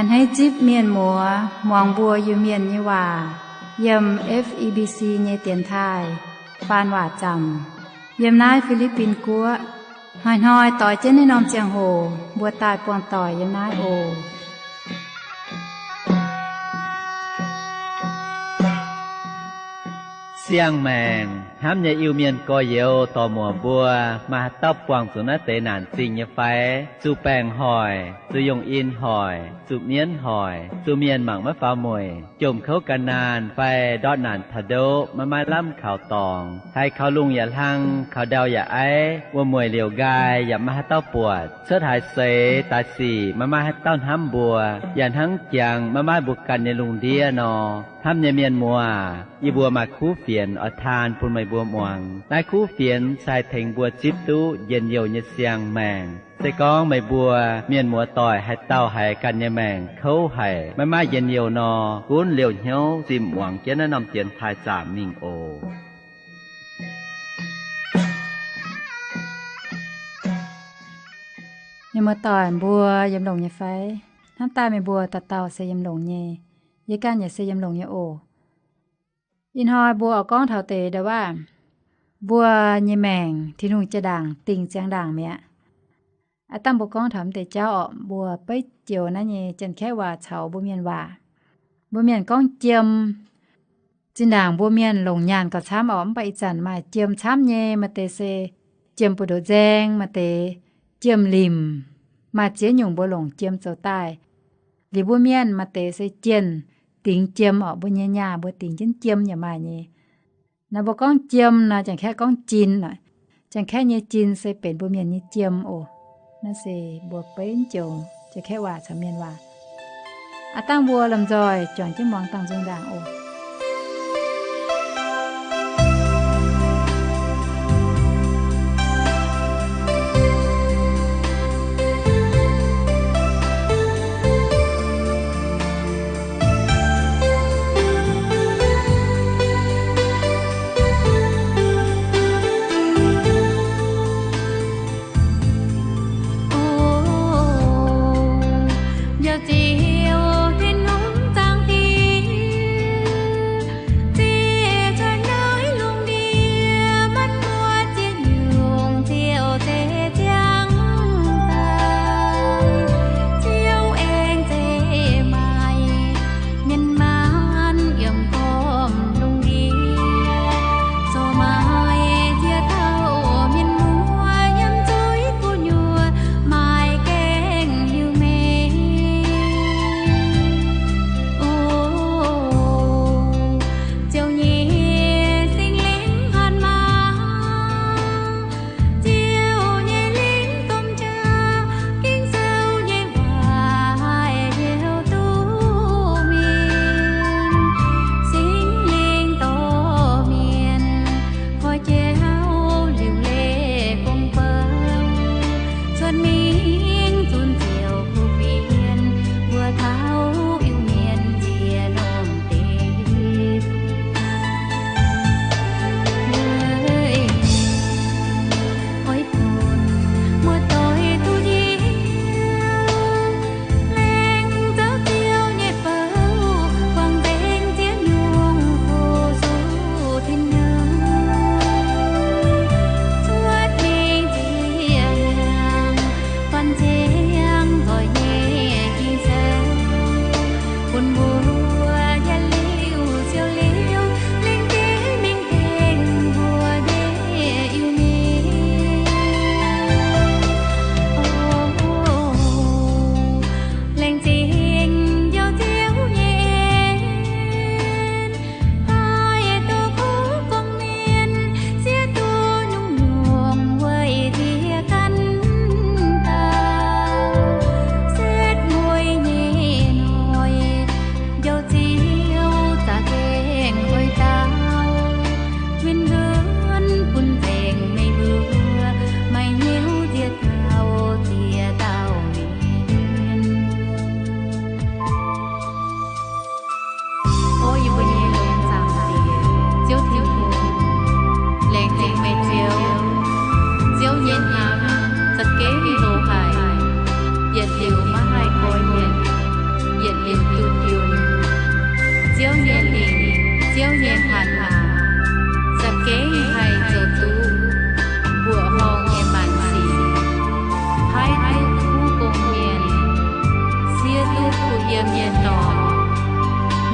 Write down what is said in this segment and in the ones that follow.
A'hneiv zipv mienh muoz muangx mbuo Iu-Mienh nyei waac yiem F E B C nyei dienx taaih faan waac zaamc yiem naaiv Fi^li^bin Guoqv. Hnoi-hnoi doix jienv naaiv norm ziangh hoc mbuo daaih buangh doic yiem naaiv oc. Siang-maengc hnamv nyei Iu-Mienh gorx-youz dorc-muoc mbuo, maaih haaix dauh buangh zuqc naaiv deix naanc zingh nyei fai? Zuqc baengc hoic, zuqc yungh in hoic, zuqc mienv hoic, zuqc mienh mangc maiv faaux mueic, jomc kouv gan naanh fai ndortv naanc taux ndoqv maiv maaih lamh kaux dorngx, haiz kaux lungh yaac hlang, kaux ndau yaac aiv, wuom-mueic liouc nqaai yaac maiv maaih haaix dauh buatc, cuotv haaix seix daaih sic maiv maaih haaix dauh hnamv mbuo, yaac hnangv jangx maiv maaih mbuo ganh nyei lungh ndiev nor. Hnamv nyei mienh muoz, yie mbuo maaih kuv fienx oix taan bun meih mbuo muangx. Naaiv kuv fienx se haih tengx mbuo zipv duqv njien-youh nyei siang-maengc. Se gorngv meih mbuo mienh muoz doic haaix dauh haiz ganh nyei maengc kouv haic, maiv maaih njien-youh nor, gunv liouh hnyouv zimh muangx jienv naaiv norm dienx taaih zaamc mingh oc. Mienh muoz doic mbuo yiem longx nyei fai? Hnamv daaih meih mbuo dauh dauh se yiem longx nyei. Yie ganh yaac se yiem longx nyei oc. Ih hnoi mbuo oix gorngv taux deix ndau-waav, mbuo nyei maengc Tin-Hungh jaa-ndaangc dingc ziangx ndaangc mi'aqv. Aav dangh mbuo gorngv taux m'deix jauv orqc, mbuo beiv joux naaiv nyei Janx-Kaeqv waac caux mbuo Mienh waac. Mbuo Mienh gorngv jiem. Zinh ndaangc mbuo Mienh longc nyaanh gauh camv orqc, mv baac ih zanc maaih jiem camv nyei. Maaih deix se jiem buoz-ndoqv nzaeng, maaih deix jiem limc, maaih ziex nyungc mbuo longc jiem zoux daaih. Liuz mbuo Mienh maaih deix se jienh dingx jiem orqc, mbuo nyei nyaah mbuo dingx jienv jiem yaac maaih nyei. Naaiv mbuo gorngv jiem nor, Janx-Kaeqv gorngv jin. Janx-Kaeqv nyei jin se benx mbuo Mienh nyei jiem oc. Naaiv se mbuo beiv joux Janx-Kaeqv waac caux Mienh waac. Aav dangh mbuo lomh nzoih juangc jienv muangx dangh nzung ndaangc oc.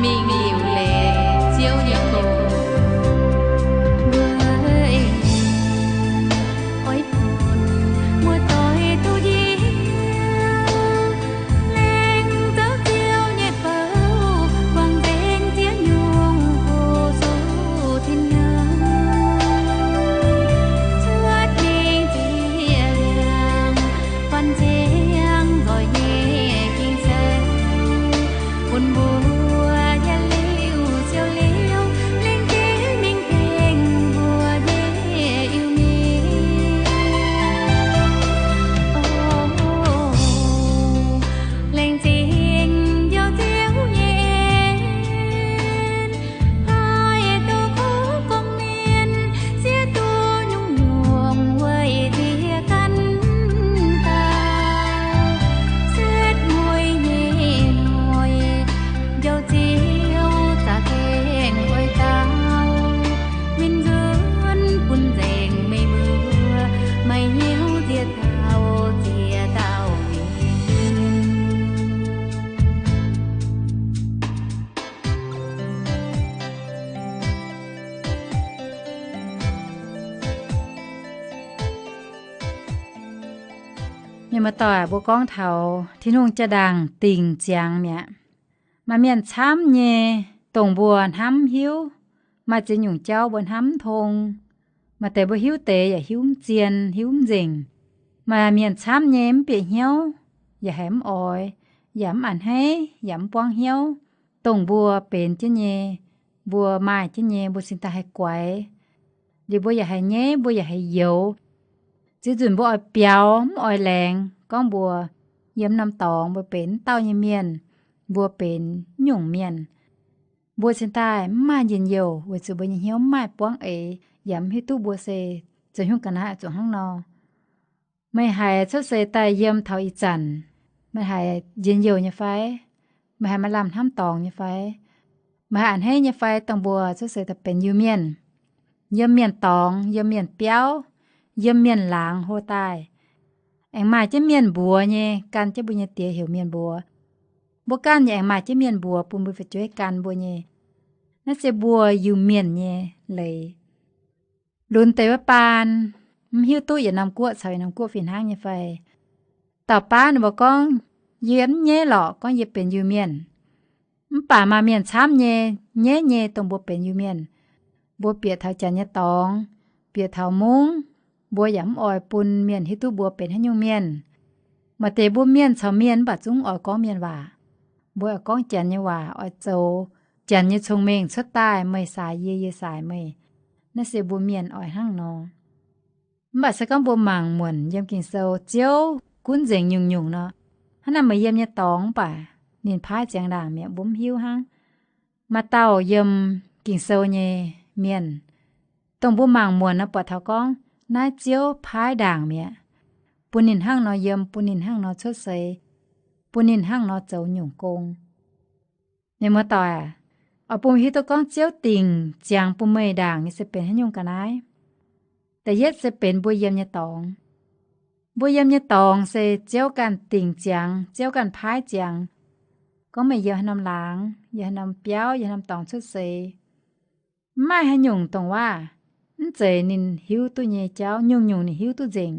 Dingh liuc leiz Ziouv nyei gong. Weic oix bun muoz-doic duqv njiec, laengz zouv Ziouv nyei bouh, buangh nzengc ziex nyungc bouh zuqc tin-hnyouv. Cuotv mingh ziex ndiangx, buatc ziangh nzoih nyei Ging-Sou, bun mbuo yietc liuz siou liuz, lengc jiex mingh tengx mbuo nyei Iu-Mienh. O, laengz zingh njoux Ziouv nyei en, haih duqv kuv gorngv mienh siev duqv nyungc-nyungc weic nziex ganh dauh. Setv mueiz nyei hnoi, njoux Ziouv za'gengh oix dau, win nzuonx bun nzengc meih mbuo, meih hnyouv ziex dauh ziex dauh mienh. Mienh muoz-doic, mbuo gorngv taux Tin-Hungh jaa-ndaangc dingc ziangx mi'aqv. Maaih mienh camv nyei, dongh mbuo hnamv hiuv. Maaih ziex nyungc jauv mbuo hnamv mv tong. Maaih deix mbuo hiuv deix yaac hiuv mv zien, hiuv mv nzengc. Maaih mienh camv nyei mv bieqc hnyouv, yaac haiz mv oix, yaac mv a'hneiv, yaac mv buangv hnyouv. Dongh mbuo benx jienv nyei, mbuo maaih jienv nyei, mbuo cingx daaih haih guaix. Liuz mbuo yaac haiz nyeiv, mbuo yaac haiz youx. Ziex nzunc mbuo oix biaux mv oix laengz gorngv mbuo yiem norm dorngx mbuo benx mv dauh nyei mienh, mbuo benx nyungc mienh. Mbuo cingx daaih mv maaih njien-youh weic zuqc mbuo nyei hnyouv mv maaih buangv eix, yaac mv hiuv duqv mbuo se zoux haaix nyungc ga'naaiv oix zuqc hnangv nor. Meih haiz cuotv seix daaih yiem taux ih zanc, meih haiz njien-youh nyei fai? Meih haiz maaih lamh hnamv dorngx nyei fai? Meih haiz a'hneiv nyei fai dongh mbuo cuotv seix daaih benx Iu-Mienh? Yiem mienh dorngx, yiem mienh biauv, yiem mienh laangz hlo daaih, aengx maaih jienv mienh mbuox nyei, gan jienv mbuo nyei diex heuc mienh mbuox. Mbuo ganh yaac aengx maaih jienv mienh mbuox bun mbuo fu'jueiv gan mbuo nyei. Naaiv se mbuo Iu-Mienh nyei leiz. Lunx deix wuov baan mv hiuv duqv yietc norm guoqv caux yietc norm guoqv fih hnangv nyei fai? Dauh baav ninh mbuo gorngv, yie mv nyeiv lorqc gorngv yie benx Iu-Mienh. Mv baac maaih mienh camv nyei, nyeiv nyei dongh mbuo benx Iu-Mienh. Mbuo bieqc taux Janx nyei dorngx, bieqc taux Mungv, mbuo yaac mv oix bun mienh hiuv duqv mbuo benx haaix nyungc mienh. Maaih deix mbuo mienh caux mienh mv baac zungv oix gorngv mienh waac. Mbuo oix gorngv Janx nyei waac, oix zoux Janx nyei cong-mengh cuotv daaih, meih saaix yie, yie saaix meih. Naaiv se mbuo mienh oix hnangv nor. Mv baac se gorngv mbuo mangc muonc yiem Ging-Sou, Ziouv gunv nzengc nyungc-nyungc nor, hnangv naaiv meih yiem nyei dorngx mv baac ninh paaiv ziangx ndaangc mi'aqv, mbuo mv hiuv hnangv. Maaih dauh yiem Ging-Sou nyei mienh, dongh mbuo mangc muonc nor buatc taux gorngv naaiv Ziouv paaiv ndaangc mi'aqv, bun ninh hnangv nor yiem, bun ninh hnangv nor cuotv seix, bun ninh hnangv nor zoux nyungc gong. Mienh muoz-doic aac, oix bun hiuv duqv gorngv Ziouv dingc ziangx bun meih ndaangc nyei se benx haaix nyungc ga'naaiv? Da'yietv se benx mbuo yiem nyei dorngx. Mbuo yiem nyei dorngx se Ziouv ganh dingc ziangx, Ziouv ganh paaiv ziangx. Gorngv meih yiem haaix norm laangz, yiem haaix norm biauv, yiem haaix norm dorngx cuotv seix, mv maaih haaix nyungc dongh waac, mv zeiz ninh hiuv duqv nyei jauv, nyungc-nyungc ninh hiuv duqv nzengc.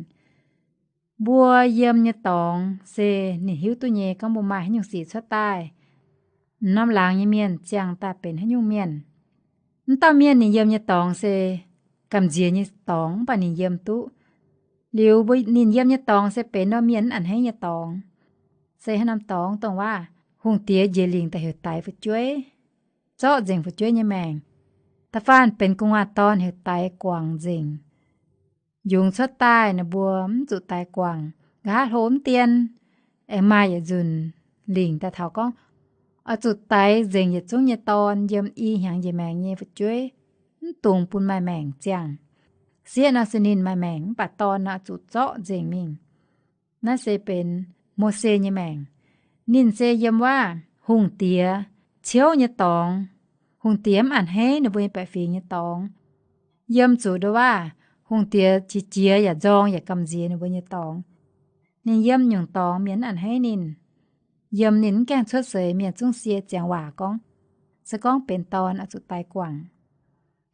Mbuo yiem nyei dorngx se ninh hiuv duqv nyei gorngv mbuo maaih haaix nyungc sic cuotv daaih. Norm laangz nyei mienh ziangh daaih benx haaix nyungc mienh. Mv dauh mienh ninh yiem nyei dorngx se gamh nziex nyei dorngx mv baac ninh yiem duqv. Liuz mbuo, ninh yiem nyei dorngx se benx norm mienh mv a'hneiv nyei dorngx. Se haaix norm dorngx dongh waac, hungh diex njiec lingc daaih heuc daix fu'jueiv, zorqv nzengc fu'jueiv nyei maengc. Da'faanh benx gu'nguaaz-dorn heuc daix guangc nzengc. Yungz cuotv daaih ninh mbuo mv zuqc daix guangc, nqa'haav hlo mv dien. Aengx maaih yietc nzunc lingc daaih taux gorngv, oix zuqc daix nzengc yietc zungv nyei dorn yiem i hnyangx njiec maengx nyei fu'jueiv, mv dungx bun maaih maengc ziangh. Sieqv nor se ninh maaih maengc mv baac dorn nor zuqc zorqv nzengc mingh. Naaiv se benx Mose nyei maengc. Ninh se yiem waac hungh diex ciouv nyei dorngx, hungh diex mv a'hneiv ninh mbuo nyei baeqc fingx nyei dorngx. Yiem zuqc ndongc waac hungh diex qiex jiez yaac nzorng yaac gamh nziex ninh mbuo nyei dorngx. Ninh yiem nyungc dorngx mienh mv a'hneiv ninh. Yiem ninh mv gaengh cuotv seix mienh zungv sie ziangx waac gorngv, Se gorngv benx dorn oix zuqc daix guangc.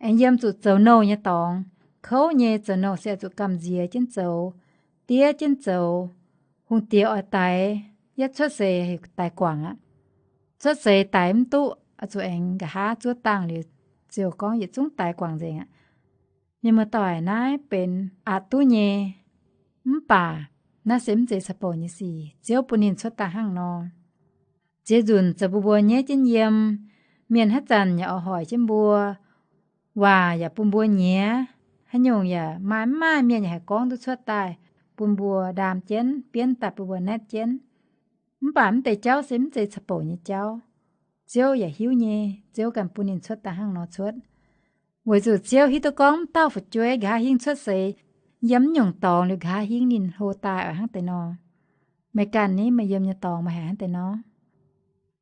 Aengx yiem zuqc zoux nouh nyei dorngx. Kouv nyei zoux nouh se oix zuqc gamh nziex jienv zoux, diev jienv zoux. Hungh diex oix daix, yaac cuotv seix daix guangc aqv. Cuotv seix daix mv duqv, oix zuqc aengx nqa'haav zuov dangh liuz ziouc gorngv yietc zungv daix guangc nzengc aqv. Mienh muoz-doic, naaiv benx aqc duqv nyei. Mv baac naaiv se mv zeiz ca'bouc nyei sic. Ziouv bun ninh cuotv daaih hnangv nor. Ziex nzunc zoux bun mbuo nyaiv jienv yiem, mienh haaix zanc yaac oix hoic jienv mbuo, waac yaac bun mbuo nyiex, haaix nyungc yaac maaih, mv maaih mienh yaac haih gorngv duqv cuotv daaih bun mbuo ndaam jienv, bienv daaih bun mbuo naetv jienv. Mv baac mv deix jauv se mv zeiz ca'bouc nyei jauv. Ziouv yaac hiuv nyei, Ziouv ganh bun ninh cuotv daaih hnangv nor cuotv. Weic zuqc Ziouv hiuv duqv gorngv mv dauh fu'jueiv nqa'haav hingv cuotv seix yiem mv nyungc dorngx liuz nqa'haav hingv ninh hlo daaih oix hnangv deix nor. Meih ganh ni, meih yiem nyei dorngx meih haiz hnangv deix nor?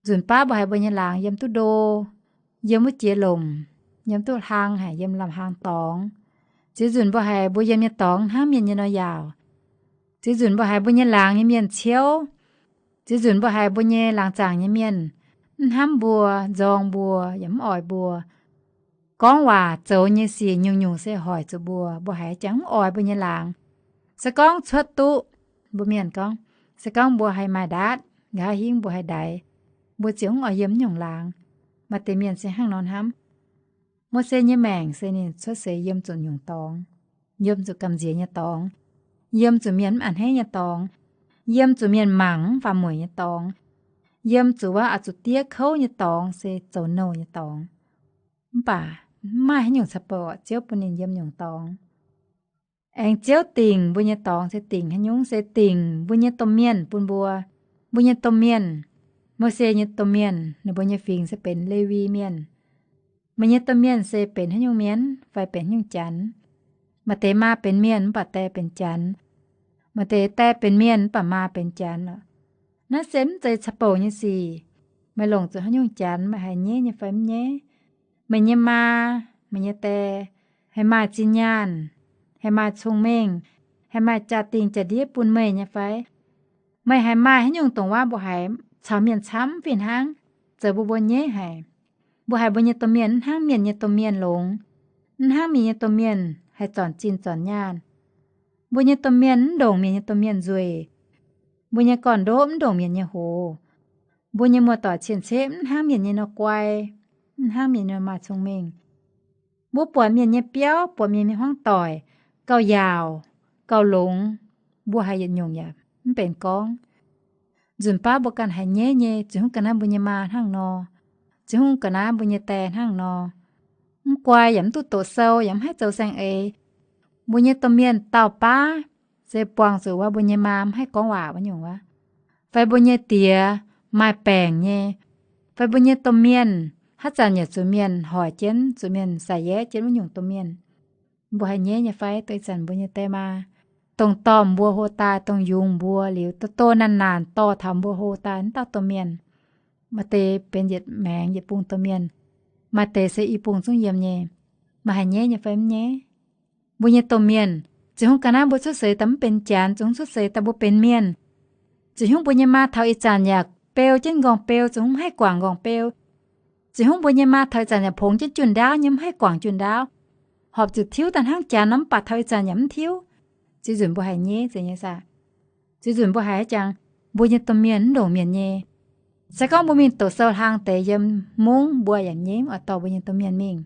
Nzunc baav mbuo haiz mbuo nyei laangz yiem duqv ndo, yiem wuov jiex lomc, yiem duqv hlang haic, yiem lamh hlang dorngx. Ziex nzunc mbuo haiz mbuo yiem nyei dorngx hnangv mienh nyei nor yaauc. Ziex nzunc mbuo haiz mbuo nyei laangz nyei mienh ciouv. Ziex nzunc mbuo haiz mbuo nyei laangz zaangc nyei mienh mv hnamv mbuo, nzorng mbuo, yaac mv oix mbuo. Gorngv waac zoux nyei sic nyungc-nyungc se hoic zuqc mbuo, mbuo haiz jangx mv oix mbuo nyei laangz. Se gorngv cuotv duqv, mbuo mienh gorngv, se gorngv mbuo haih maaih ndaatv, nqa'haav hingv mbuo haih ndaix, mbuo ziouc mv oix yiem mv nyungc laangz. Maaih deix mienh se hnangv nor hnamv. Mose nyei maengc se ninh cuotv seix yiem zuqc nyungc dorngx, yiem zuqc gamh nziex nyei dorngx, yiem zuqc mienh mv a'hneiv nyei dorngx, yiem zuqc mienh mangc mv faaux mueic nyei dorngx, yiem zuqc wuov oix zuqc diev kouv nyei dorngx, se zoux nouh nyei dorngx. Mv baac mv maaih haaix nyungc ca'bouc, Ziouv bun ninh yiem nyungc dorngx. Aengx Ziouv dingc mbuo nyei dorngx se dingc haaix nyungc? Se dingc mbuo nyei domh mienh bun mbuo. Mbuo nyei domh mienh, Mose nyei domh mienh, ninh mbuo nyei fingx se benx Lewi Mienh. Meih nyei domh mienh se benx haaix nyungc mienh fai benx haaix nyungc janx? Maaih deix maa benx mienh mv baac die benx janx. Maaih deix die benx mienh mv baac maa benx janx. Naaiv se mv zeiz ca'bouc nyei sic. Meih longc zuqc haaix nyungc janx, meih haiz nyaiv nyei fai mv nyaiv? Meih nyei maa, meih nyei die haih maaih zinh nyaanh, haih maaih cong-mengh, haih maaih jaa-dingh jaa-ndiev bun meih nyei fai? Meih haih maaih haaix nyungc dongh wuov mbuo haiz caux mienh camv fih hnangv, zoux mbuo mbuo nyaiv haic. Mbuo haiz mbuo nyei domh mienh mv hnangv mienh nyei domh mienh longx, mv hnangv mienh nyei domh mienh haih zornc zinh zornc nyaanh. Mbuo nyei domh mienh mv ndongc mienh nyei domh mienh nzueic. Mbuo nyei gorn-ndoqv mv ndongc mienh nyei hoz. Mbuo nyei muoz-doic cien-ceqv mv hnangv mienh nyei nor guai, mv hnangv mienh nyei nor maaih cong-mengh. Mbuo buatc mienh nyei biauv, buatc mienh nyei hmuangv doic, gauh yaauc, gauh longx, mbuo haiz yietc nyungc yaac mv benx gorngv. Nzunc baav mbuo ganh haiz nyaiv nyei, ziouc hungv ga'naaiv mbuo nyei maa hnangv nor, ziouc hungv ga'naaiv mbuo nyei die hnangv nor. Mv guai yaac mv duqv doqc sou, yaac mv haih zoux saeng-eix. Mbuo nyei domh mienh dauh baav se buangh zuqc wuov mbuo nyei maa mv haih gorngv waac wuov nyungc wuov, fai mbuo nyei diex maaih baengc nyei, fai mbuo nyei domh mienh haaix zanc yaac zuqc mienh hoic jienv, zuqc mienh saic yaeqv jienv wuov nyungc domh mienh. Mbuo haiz nyaiv nyei fai? Dongh ih zanc mbuo nyei die maa, dongh dorh mbuo hlo daaih, dongh yungz mbuo liuz, doh doh naanc naanc dorh taux mbuo hlo daaih wuov dauh domh mienh. Maaih deix benx yietc maengx yietc bung domh mienh, maaih deix se i bung zungv yiem nyei. Meih haiz nyaiv nyei fai mv nyaiv? Mbuo nyei domh mienh, ziouc hungv ga'naaiv mbuo cuotv seix daaih mv benx janx, ziouc hungv cuotv seix daaih mbuo benx mienh. Ziouc hungv mbuo nyei maa taux ih zanc yaac beu jienv nqorngv-beu, ziouc hungv mv haih guangc nqorngv-beu. Ziouc hungv mbuo nyei maa taux ih zanc yaac pongx jienv junh ndaauv nyei, mv haih guangc junh ndaauv. Horpc zuqc tiuv daaih hnangv janx nor, mv baac taux ih zanc yaac mv tiuv. Ziex nzunc mbuo haiz nyaiv zeiz nyei saah? Ziex nzunc mbuo haiz jangx, mbuo nyei domh mienh mv ndongc mienh nyei. Se gorngv mbuo mingh doqc sou hlang deix yiem mungv, mbuo yaac nyaiv, mv oix dorh mbuo nyei domh mienh mingh.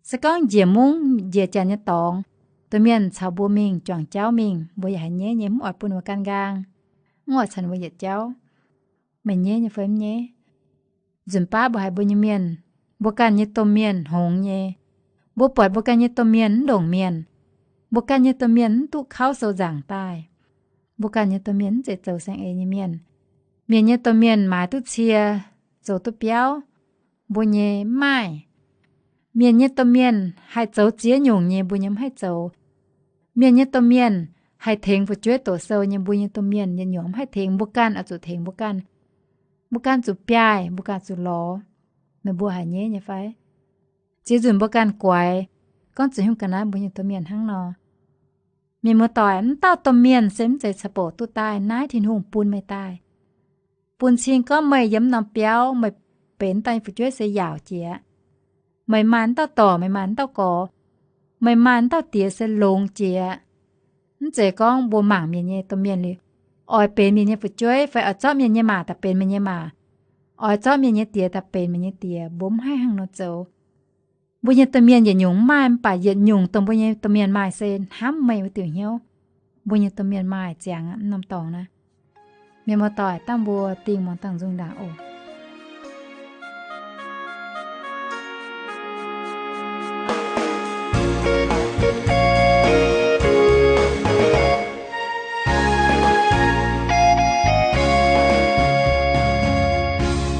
Se gorngv njiec mungv njiec janx nyei dorngx, domh mienh caux mbuo mingh juangc jauv mingh, mbuo yaac haiz nyaiv nyei, mv oix bun mbuo ganh nqaang, mv oix caux mbuo yietc jauv. Meih nyaiv nyei fai mv nyaiv? Nzunc baav mbuo haiz mbuo nyei mienh, mbuo ganh nyei domh mienh hngongx nyei. Mbuo buatc mbuo ganh nyei domh mienh mv ndongc mienh. Mbuo ganh nyei domh mienh mv duqv kauv sou nzaangc daaih. Mbuo ganh nyei domh mienh mv zeiz zoux saeng-eix nyei mienh. Mienh nyei domh mienh maaiz duqv cie, zoux duqv biauv, mbuo nyei mv maaih. Mienh nyei domh mienh haih zoux ziex nyungc nyei, mbuo nyei mv haih zoux. Mienh nyei domh mienh haih tengx fu'jueiv doqc sou nyei, mbuo nyei domh mienh yietc nyungc mv haih tengx. Mbuo ganh oix zuqc tengx mbuo ganh. Mbuo ganh zuqc biaaih, mbuo ganh zuqc lorz. Meih mbuo haiz nyaiv nyei fai? Ziex nzunc mbuo ganh guaix, gorngv ziouc hungv ga'naaiv mbuo nyei domh mienh hnangv nor. Mienh muoz-doic, mv dauh domh mienh se mv zeiz caux bouc duqv daaih. Naaiv Tin-Hungh bun meih daaih, bun cing gorngv meih yiem norm biauv, meih benx dauh nyei fu'jueiv se yaauc jiex. Meih maaih wuov dauh dorc, meih maaih wuov dauh gorx, meih maaih wuov dauh diex se longx jiex. Mv zeiz gorngv mbuo mangc mienh nyei domh mienh liuz, oix benx mienh nyei fu'jueiv fai oix zorqv mienh nyei maa daaih benx meih nyei maa, oix zorqv mienh nyei diex daaih benx meih nyei diex, mbuo mv haih hnangv nor zoux. Mbuo nyei domh mienh yietc nyungc mv maaih, mv baac yietc nyungc dongh mbuo nyei domh mienh maaih se hnamv meih wuov diuc hnyouv. Mbuo nyei domh mienh maaih ziangx aqv, mv norm dorngx naaiv. Mienh muoz-doic, dangh mbuo dingh muangx dangh nzung ndaangc oc.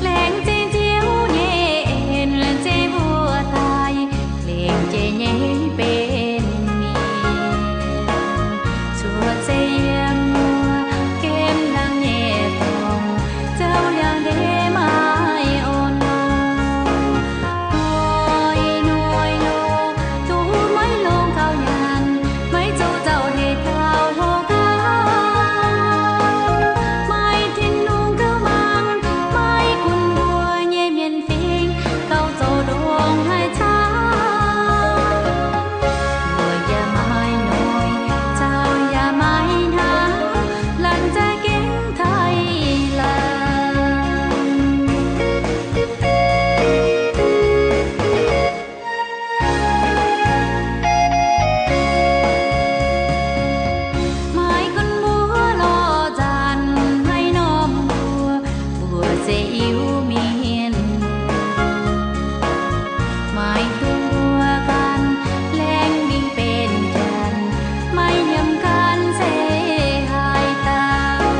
Laengz zingh Ziouv nyei en, laengz zingh mbuo daaih, laengz zingh nyei benx mienh, cuotv seix yiem muoz-gemh laangz nyei dorngx, zoux liangx-ndeic maiv orn longx. Noic noic loz, duqv maiv longx gauh nyanc, maiv zoux zaux heix taux hlo gau. Maaih Tin-Hungh gauh mangc, maiv gunv mbuo nyei mienh fingx, gauh zoux ndongc haaix camv. Mbuo yaac maiv noic, zaux yaac maiv hnangv, laanh za'gengh taaih laanh. Maiv gunv mbuo lorz nzanc haaix norm mbuox, mbuo se Iu-Mienh. Maiv dungx mbuo ganh laengz mingh benx janx, maiv nyiemc ganh se haaix dauh.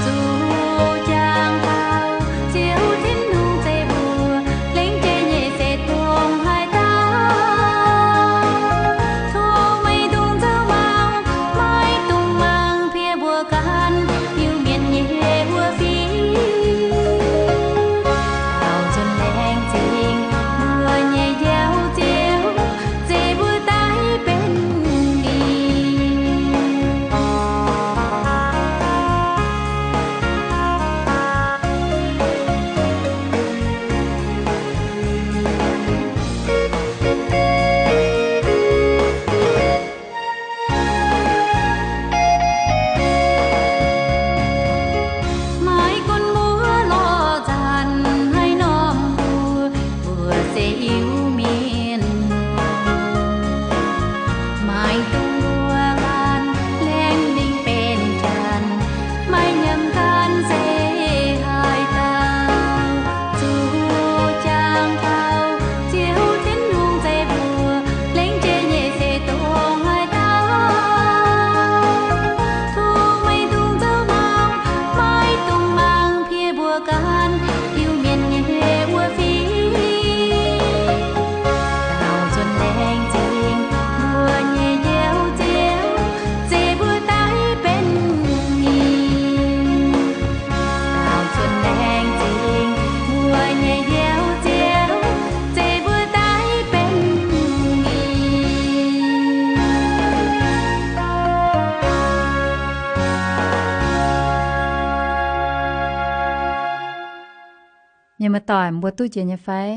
Zuqc jangx taux Ziouv Tin-Hungh zeiv mbuo, lengc jeiv nyei se dongh haaix dauh. Tov meih dungx zoux maux, maiv dungx mangc piex mbuo ganh Iu-Mienh nyei wuov fingx. Taux nzunc laengz zingh mbuo nyei Njoux Ziouv, zeiv mbuo daaih benx mienh. Maiv gunv mbuo lorz nzanc haaix norm mbuox, mbuo se Iu-Mienh. Maiv dungx mbuo ganh laengz mingh benx janx, maiv nyiemc ganh se haaix dauh. Zuqc jangx taux Ziouv Tin-Hungh zeiv mbuo, lengc jeiv nyei se dongh haaix dauh. Tov meih dungx zoux maux, maiv dungx mangc piex mbuo ganh Iu-Mienh nyei wuov fingx. Taux nzunc laengz zingh mbuo nyei Njoux Ziouv, zeiv mbuo daaih benx mienh. Taux nzunc laengz zingh mbuo nyei Njoux Ziouv, zeiv mbuo daaih benx mienh. Mienh muoz-doic, mbuo duqv jiex nyei fai?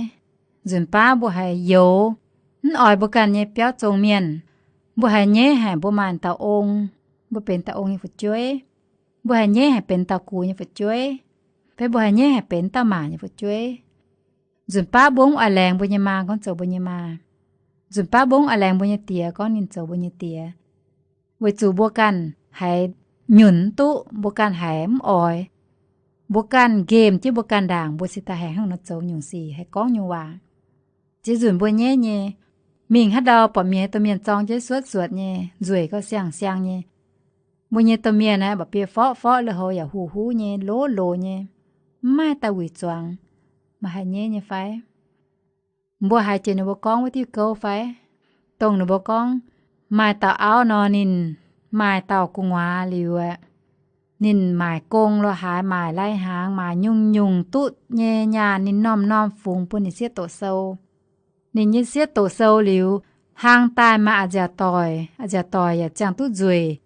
Nzunc baav mbuo haiz youx, mv oix mbuo ganh nyei biauv zong mienh, mbuo haiz nyeiv haic mbuo maaih dauh ong, mbuo benx dauh ong nyei fu'jueiv, mbuo haiz nyeiv haic benx dauh gux nyei fu'jueiv, fai mbuo haiz nyeiv haic benx dauh maac nyei fu'jueiv. Nzunc baav mbuo mv oix laengz mbuo nyei maa gorngv zoux mbuo nyei maa. Nzunc baav mbuo mv oix laengz mbuo nyei diex gorngv ninh zoux mbuo nyei diex. Weic zuqc mbuo ganh haiz nyunc mv duqv, mbuo ganh haiz mv oix. Mbuo ganh nqemh jienv mbuo ganh ndaangc, mbuo cingx daaih haih hnangv nor zoux nyungc sic, haih gorngv nyungc waac. Ziex nzunc mbuo nyeiv nyei, mingh haaix ndau buatc mienh, domh mienh zorng jienv suotv suotv nyei, nzueic gauh siang-siang nyei. Mbuo nyei domh mienh aeqv, mba'biei forqv forqv, lui-houx yaac huv huv nyei, loz loz nyei, mv maaih daaih wuic zuangx. Meih haiz nyeiv nyei fai? Mbuo haiz jiex ninh mbuo gorngv wuov diuh gouv fai? Dongh ninh mbuo gorngv, maaih dauh auv nor, ninh maaih dauh gu'nguaaz liuz aeqv, ninh maaic gong lo haaix, maaic lai-hnaangx, maaic nyungc-nyungc duqv nyei nyaanh, ninh norm-norm fungx bun ninh sieqv doqc sou. Ninh nyei sieqv doqc sou liuz, hlang daaih maaih a'nziaauc doic, a'nziaauc doic yaac ziangh duqv nzueic,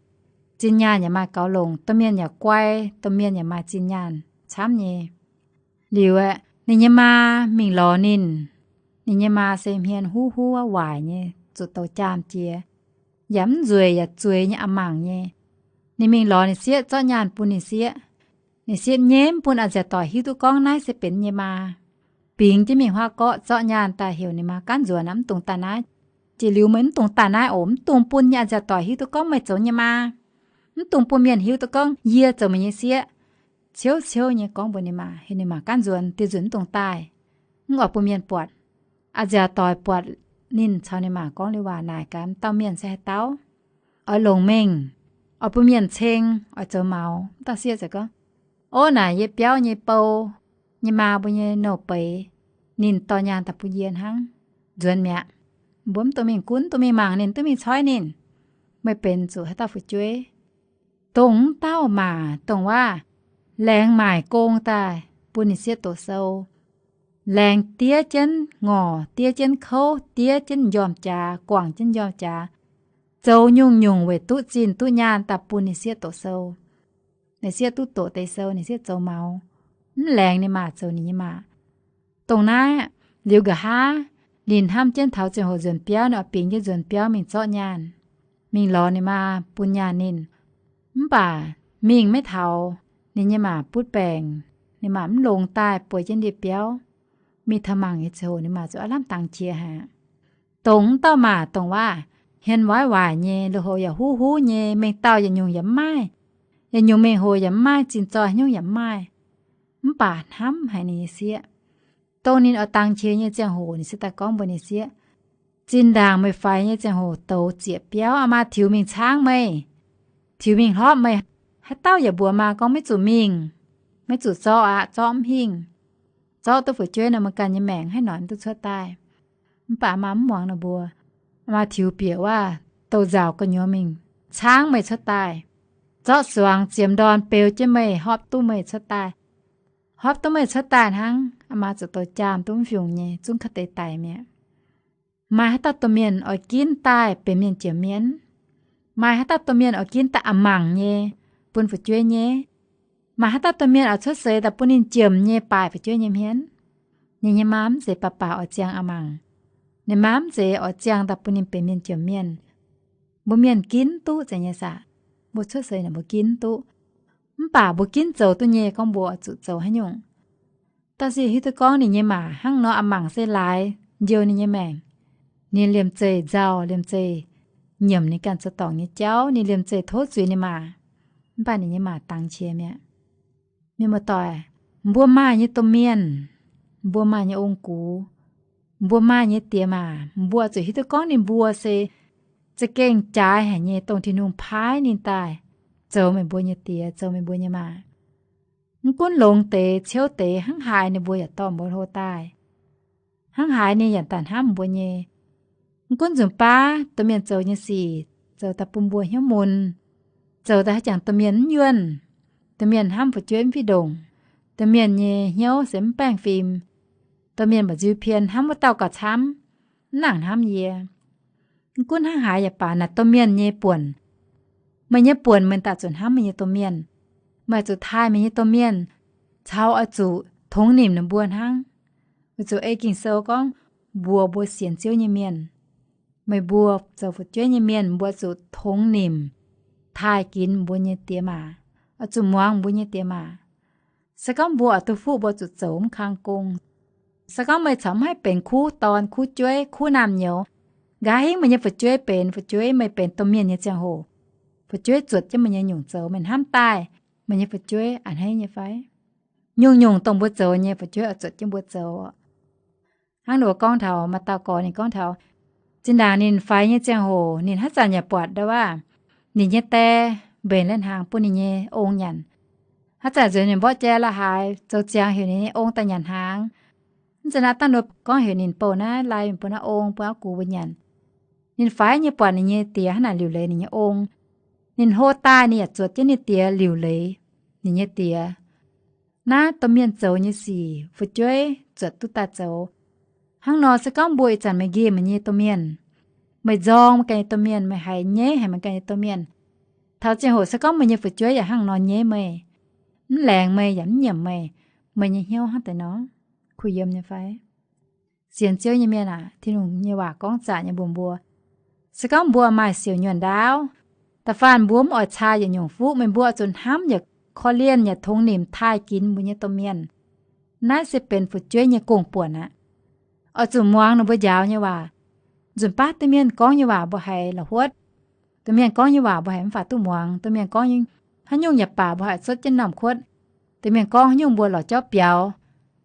zinh nyaanh yaac maaih gaux longc, domh mienh yaac guai, domh mienh yaac maaih zinh nyaanh camv nyei. Liuz aeqv, Ninh nyei maa mingh lorz ninh. Ninh nyei maa se hmien huv huv waaic nyei, zuqc douz jaam jiex, yaac mv nzueic yaac zueiz nyei, a'mangc nyei. Ninh mingh lorz ninh sieqv zorqv nyaanh bun ninh sieqv. Ninh sieqv nyei mv bun a'nziaauc doic hiuv duqv gorngv naaiv se benx nyei maa. Bingx jienv mingh huaav gorqv zorqv nyaanh daaih heuc ninh maa gaanv nzuonx, mv dungx daaih naaiv. Jiex liuz meih mv dungx daaih naaiv oc. Mv dungx bun nyei a'nziaauc doic hiuv duqv gorngv meih zoux nyei maa. Mv dungx bun mienh hiuv duqv gorngv yie zoux meih nyei sieqv. Ciouv ciouv nyei gorngv mbuox ninh maa, heuc ninh maa gaanv nzuonx, dieh nzunc mv dungx daaih, mv oix bun mienh buatc. A'nziaauc doic buatc ninh caux ninh maa gorngv liuz waac naaic gaax, dauh mienh se haaix dauh? Oix longc mengh, oix bun mienh ceng, oix zoux maux. Dauh sieqv ziouc gorngv, Ov, naaic yie biauv nyei bou nyei maa mbuo nyei nouh beiz, ninh dorh nyaanh daaih bun yie hnangv. Nzuonx mi'aqv. Mbuo mv dungx mingh gunv, mv dungx mingh mangc ninh, mv dungx mingh coiv ninh. Meih benx zuqc haaix dauh fu'jueiv? Dongh wuov dauh maah, dongh waac, laengz maaic gong daaih bun ninh sieqv doqc sou. Laengz diev jienv ngorc, diev jienv kouv, diev jienv m'njormh jaax, guangc jienv m'njormh jaax, zoux nyungc-nyungc weic duqv zinh duqv nyaanh daaih bun ninh sieqv doqc sou. Ninh sieqv duqv doqc deix sou, ninh sieqv zoux maux, mv laengz ninh maa zoux ninh nyei maa. Dongh naaiv liuz nqa'haav, ninh hnamv jienv taux ziangh hoc nzuonx biauv, ninh oix bingx jienv nzuonx biauv mingh zorqv nyaanh, mingh lorz ninh maa bun nyaanh ninh. Mv baac mingh maiv taux, ninh nyei maa butv baengc, ninh maa mv longx daaih bueix jienv ndie-biauv. Mingh taux mangc nyei ziangh hoc ninh maa zuqc aav lamh dangx qiex haic. Dongh wuov dauh maa dongh waac, hmien waaiv waaic nyei, lui-houx yaac huv huv nyei, mengh dauh yietc nyungc yaac mv maaih, yietc nyungc mengh hoc yaac mv maaih, zinh zoih nyungc yaac mv maaih. Mv baac hnamv haic ninh nyei sieqv. Dongh ninh oix dangx qiex nyei ziangh hoc, ninh se daaih gorngv mbuox ninh sieqv, Zinh ndaangc meih faix nyei ziangh hoc douz zieqc biauv, aa maa tiux mingh caangv meih, tiux mingh hlorpv meih. Haaix dauh yaac mbuox maa gorngv maiv zuqc mingh, maiv zuqc zorqv aqv, zorqv mv hingh. Zorqv duqv fu'jueiv nor, meih ganh nyei maengc haaix noic mv duqv cuotv daaih. Mv baac maa mv muangx ninh mbuo. Maa tiux bieqc wuov douz-nzauc gu'nyuoz mingh caangv meih cuotv daaih, zorqv suangx ziemx ndorn beu jienv meih, hopv duqv meih cuotv daaih. Hopv duqv meih cuotv daaih hnangv, aa maa zuqc douz jaam duqv mv fiungc nyei, zungv kaav deix daic mi'aqv. Maaih haaix dauh domh-mienh oix ginv daaih benx mienh jomc mienh? Maaih haaix dauh domh-mienh oix ginv daaih a'mangc nyei bun fu'jueiv nyei? Maaih haaix dauh domh-mienh oix cuotv seix daaih bun ninh jomc nyei baaic fu'jueiv nyei hmien? Ninh nyei maa mv zeiz baac baac oix ziangh a'mangc. Ninh maa mv zeiz oix ziangh daaih bun ninh benx mienh jomc mienh. Mbuo mienh ginv duqv zeiz nyei saah? Mbuo cuotv seix naaic mbuo ginv duqv. Mv baac mbuo ginv zoux duqv nyei gorngv mbuo oix zuqc zoux haaix nyungc. Dauh sieqv hiuv duqv gorngv ninh nyei maa hnangv nor a'mangc se laaix njoux ninh nyei maengc. Ninh liemh zeih nzauh, liemh zeih nyiemc ninh ganh zoux dorngc nyei jauv, ninh liemh zeih tov zuiz ninh maa. Mv baac ninh nyei maa dangx qiex mi'aqv. Mienh muoz-doic, mbuo maaih nyei domh-mienh, mbuo maaih nyei ong-gux, mbuo maaih nyei diex maac, mbuo zuqc hiuv duqv gorngv ninh mbuo se za'gengh jaaix haic nyei, dongh Tin-Hungh paaiv ninh daaih zoux meih mbuo nyei diex, zoux meih mbuo nyei maa. Mv gunv longx deix, ciouv deix, hnangv haaix ninh mbuo yaac dorh mbuo hlo daaih. Hnangv haaix ninh yaac daaih hnamv mbuo nyei. Mv gunv nzunc baav domh mienh zoux nyei sic, zoux daaih bun mbuo hnyouv mun, zoux daaih haaix jangx domh mienh mv yuonh, domh mienh hnamv fu'jueiv mv fih ndongc, domh mienh nyei hnyouv se mv baengh fim, domh mienh mba'nziu pien hnamv wuov dauh gauh camv, mv nangc hnamv yie. Mv gunv hnangv haaix yaac baac naaic domh mienh nyei buonc. Meih nyei buonc meih daaih zuqc hnamv meih nyei domh mienh. Meih zuqc taaih meih nyei domh mienh, caux oix zuqc tongx nimc ninh mbuo hnangv. Weic zuqc ei Ging-Sou gorngv, mbuox mbuo sienx Ziouv nyei mienh, meih mbuo zoux fu'jueiv nyei mienh, mbuo zuqc tongx nimc, taaih ginx mbuo nyei diex maac, oix zuqc muangx mbuo nyei diex maac. Se gorngv mbuo oix duqv fuqv, mbuo zuqc zoux mv kang gong. Se gorngv meih corc mv haih benx kuv dorn, kuv jueiv, kuv naamh nyouz, nqa'haav hingv meih nyei fu'jueiv benx fu'jueiv, meih benx domh mienh nyei ziangh hoc, fu'jueiv zuotc jienv meih nyei nyungc zoux, meih hnamv daaih meih nyei fu'jueiv a'hneiv nyei fai? Nyungc-nyungc dongh mbuo zoux nyei, fu'jueiv oix zuotc jienv mbuo zoux. Hnangv ninh mbuo gorngv taux maaih dauh gorx ninh gorngv taux, zinh ndaangc ninh faix nyei ziangh hoc ninh haaix zanc yaac buatc ndau waac, ninh nyei die mbenc lai-hnaangx bun ninh nyei ong nyanc. Haaix zanc nzuonx ninh mborqv jai la'haaix zoux ziangx heuc ninh nyei ong daaih nyanc hnaangx. Mv zeiz naaiv dangh nor gorngv heuc ninh bouh naaiv lai bun naaiv ong, bun auv gux mbuo nyanc. Ninh faix nyei buatc ninh nyei diex hnangv naaic liuc leiz ninh nyei ong. Ninh hlo daaih ninh yaac zuotc jienv ninh diex liuc leiz ninh nyei diex. Naaiv domh mienh zoux nyei sic fu'jueiv zuotc duqv daaih zoux. Hnangv nor se gorngv mbuo ih zanc meih nqemh meih nyei domh mienh, meih nzorng meih ganh nyei domh mienh, meih haiz nyeiv haic meih ganh nyei domh mienh, taux ziangh hoc se gorngv meih nyei fu'jueiv yaac hnangv nor nyeiv meih, mv laengz meih yaac mv nyiemc meih, meih nyei hnyouv hnangv deix nor? Kuh yiem nyei fai? Sienx Ziouv nyei mienh aac, Tin-Hungh nyei waac gorngv zaqc nyei mbuox mbuo, se gorngv mbuo maaih siouc nyuonh ndaauv, da'faanh mbuo mv oix caa yietc nyungc fuqv, meih mbuo oix zuqc hnamv yaac korv-lienh yaac tongx nimc taaih ginx mbuo nyei domh mienh. Naaiv se benx fu'jueiv nyei gong-buonc aqv. Oix zuqc muangx ninh mbuo njaaux nyei waac. Nzunc baav domh mienh gorngv nyei waac mbuo haiz la'huotv. Domh mienh gorngv nyei waac mbuo haiz mv faaux duqv muangx. Domh mienh gorngv haaix nyungc yaac baac mbuo haiz cuotv jienv normh kuotv. Domh mienh gorngv haaix nyungc mbuo lorz jauv biaux.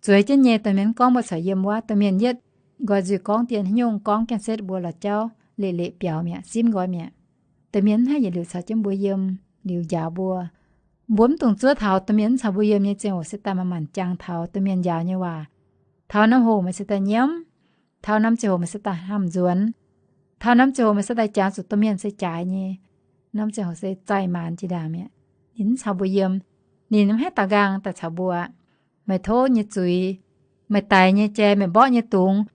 Zueiz jienv nyei domh mienh mv gorngv mbuo caux yiem wuov. Domh mienh yietv nqoi nzuih gorngv dien haaix nyungc gorngv gaengh setv mbuo lorz jauv leiz-leiz biaux mi'aqv, simv nqoi mi'aqv. Domh mienh mv haih yietc liuz caux jienv mbuo yiem, liuz njaaux mbuo. Mbuo mv dungx zuov taux domh mienh mv caux mbuo yiem nyei ziangh hoc se daaih manc-manc jangx taux domh mienh njaaux nyei waac. Taux norm hoc meih se daaih nyiemv. Taux norm ziangh hoc meih se daaih hnamv nzuonx. Taux norm ziangh hoc meih se daaih jangx zuqc domh mienh se jaaix nyei. Norm ziangh hoc se zaih maanz jiex ndaangc mi'aqv. Ninh mv caux mbuo yiem. Ninh mv haih daaux nqaang daaih caux mbuo. Meih tov nyei zuiz, meih daix nyei jai, meih mborqv nyei dungz,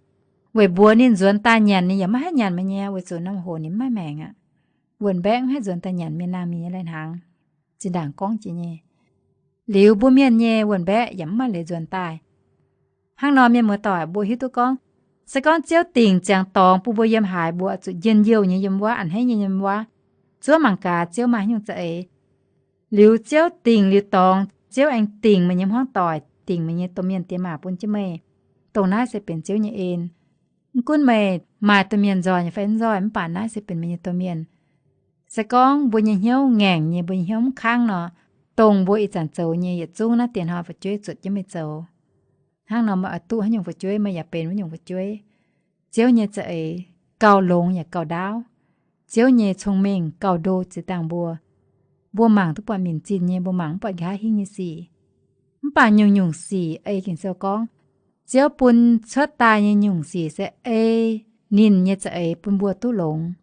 weic mbuox ninh nzuonx daaih nyanc, ninh yaac maiv haih nyanc meih nyei, weic zuqc norm hoc ninh mv maaih maengc aqv. Wuonh mbaeqv mv haih nzuonx daaih nyanc mienh naamh mienh nyei lai-hnaangx. Zinh ndaangc gorngv jiex nyei. Liuz mbuo mienh nyei wuonh mbaeqv yaac mv maaih leiz nzuonx daaih. Hnangv nor, mienh muoz-doic, mbuo hiuv duqv gorngv, se gorngv Ziouv dingc ziangx dorngx bun mbuo yiem haaix, mbuo zuqc njien-youh nyei yiem wuov, a'hneiv nyei yiem wuov, zuov mangc gaax Ziouv maaih haaix nyungc za'eix. Liuz Ziouv dingc liuz dorngx, Ziouv aengx dingc meih nyei hmuangv doic, dingc meih nyei domh mienh diex maac bun jienv meih. Dongh naaiv se benx Ziouv nyei en. Mv gunv meih maaih domh mienh nzoih nyei fai mv nzoih, mv baac naaiv se benx meih nyei domh mienh. Se gorngv mbuo nyei hnyouv ngaengc nyei, mbuo nyei hnyouv mv kangv nor, dongh mbuo ih zanc zoux nyei yietc zungv naaiv diex hnoi fu'jueiv zuotc jienv meih zoux. Hnangv nor meih oix duqv haaix nyungc fu'jueiv, meih yaac benx wuov nyungc fu'jueiv. Ziouv nyei za'eix gauh longx yaac gauh ndaauv. Ziouv nyei cong-mengh gauh ndo ziex dangh mbuo. Mbuo mangc duqv buatc minc zinh nyei, mbuo mangc mv buatc nqa'haav hingv nyei sic. Mv baac nyungc-nyungc sic ei Ging-Sou gorngv, Ziouv bun cuotv daaih nyei nyungc sic se ei ninh nyei za'eix bun mbuo duqv longx,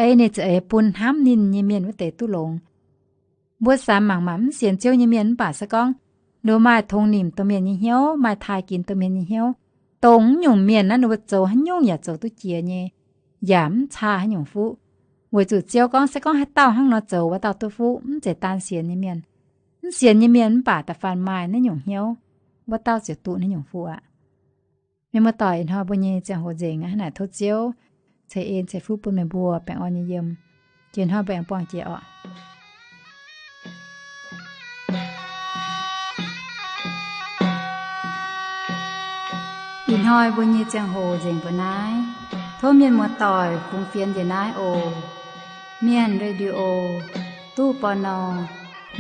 ei ninh za'eix bun hnamv ninh nyei mienh wuov deix duqv longx. Mbuo samx mangc maah, mv sienx Ziouv nyei mienh mv baac se gorngv ninh mbuo maaih tongx nimc domh mienh nyei hnyouv, maaih taaih ginx domh mienh nyei hnyouv, dongh wuov nyungc mienh naaiv ninh mbuo zoux haaix nyungc yaac zoux duqv jiex nyei, yaac mv caa haaix nyungc fuqv. Weic zuqc Ziouv gorngv, se gorngv haaix dauh hnangv nor zoux, wuov dauh duqv fuqv. Mv zeiz daan sienx nyei mienh. Mv sienx nyei mienh mv baac da'faanh maaih naaiv nyungc hnyouv, wuov dauh ziouc duqv naaiv nyungc fuqv aqv. Mienh muoz-doic, ih hnoi mbuo nyei ziangh hoc nzengc aqv. Hnangv naaic tov Ziouv ceix en ceix fuqv bun meih mbuo baengh orn nyei yiem. Jiex hnoi mbuo aengx buangh jiex oc. Ih hnoi mbuo nyei ziangh hoc nzengc mbuo naaiv. Tov mienh muoz-doic fungx fienx njiec naaiv oc. Mienh Radio, ตู้ ปณ.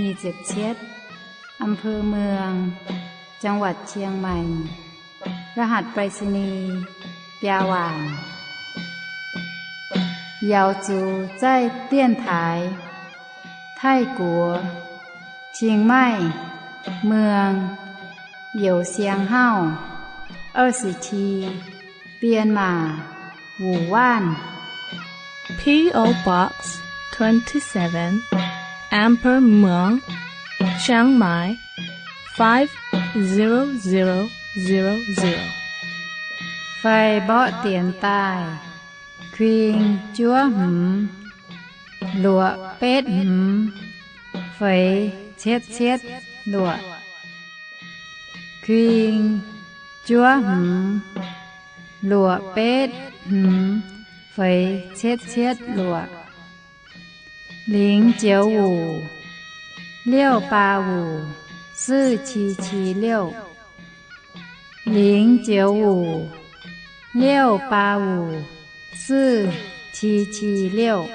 nyic ziepc cietv, อำเภอเมือง จังหวัดเชียงใหม่ รหัสไปรษณีย์ biaa waanc. 瑶族在电台 Taiv-Guoqv, 清迈, เมือง, 邮箱号 二十七, 编码 五万. P O Box twenty-seven, Amber Muang, Chiang Mai, five zero zero zero zero. Fai mborqv dienx daaih, kuing juov hmz, luoqc betv hmz, feix cietv cietv luoqc. Kuing juov hmz, luoqc betv hmz, feix cietv cietv luoqc. 零九五 六八五 四七七六. 零九五 六八五 四七七六.